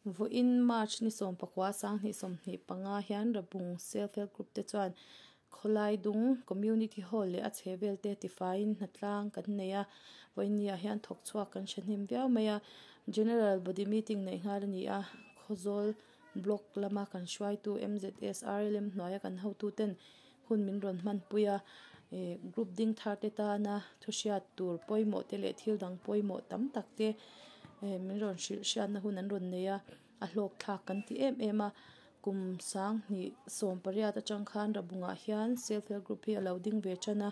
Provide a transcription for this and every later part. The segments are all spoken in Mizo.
Vawiin March ni 19 2025 hian Rabung Self Help Group te chuan khawlai dung Community Hall leh a chhehvel te tifaiin hnatlang kan nei a, vawiin ni ah hian thawk chhuak kan hre hnem viau mai a, General Body Meeting neih nghal a ni a, Khawzawl Block lama kan hruaitu MZS RLM hnuaia kan hotu ten hun min rawn hmanpui a, ih group ding thar te tana thu hriat tur pawimawh te leh thil dang pawimawh tam tak te eh min rawn hrilh hriatna hun an rawn nei a, a hlawk thlak kan ti em em a, kum 2018 atang khan Rabungah hian self help group hi a lo ding ve tan a,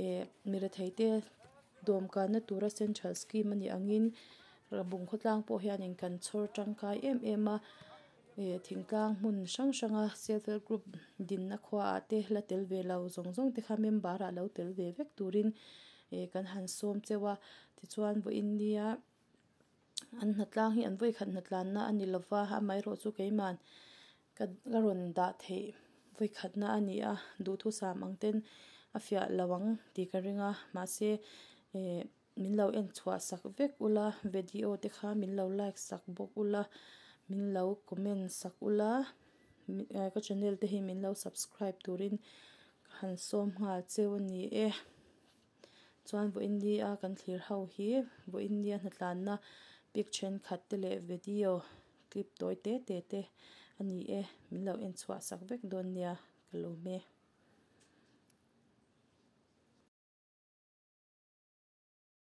eh mi rethei te dawmkanna tura central scheme a nih angin Rabung khawtlang pawh hianin kan chhawr tangkai em em a. Ih thingtlang hmun hrang hranga self help group dinna khuaah te la tel ve lo zawng zawng te kha member ah lo tel ve vek turin ih kan han sawm cheu a tichuan vawiin nia an hnatlang hi an vawikhat hnatlanna a ni lova amaherawh chu keimah ka ka rawn dah theih vawikhatna a ni a duhthusam ang ten a fiah lo ang tih ka ring a mahse ih. Min lo en chhuah sak vek ula, video te kha min lo like sak bawk ula, min lo comment sak ula, ka channel te hi min lo subscribe turin ka han sawm nghal cheu a ni e. Chuan vawiin nia kan thlir ho hi vawiin nia hnatlanna pic thenkhat te leh video clip tawi te te te a ni e, min lo en chhuah sak vek dawn nia ka lawm e.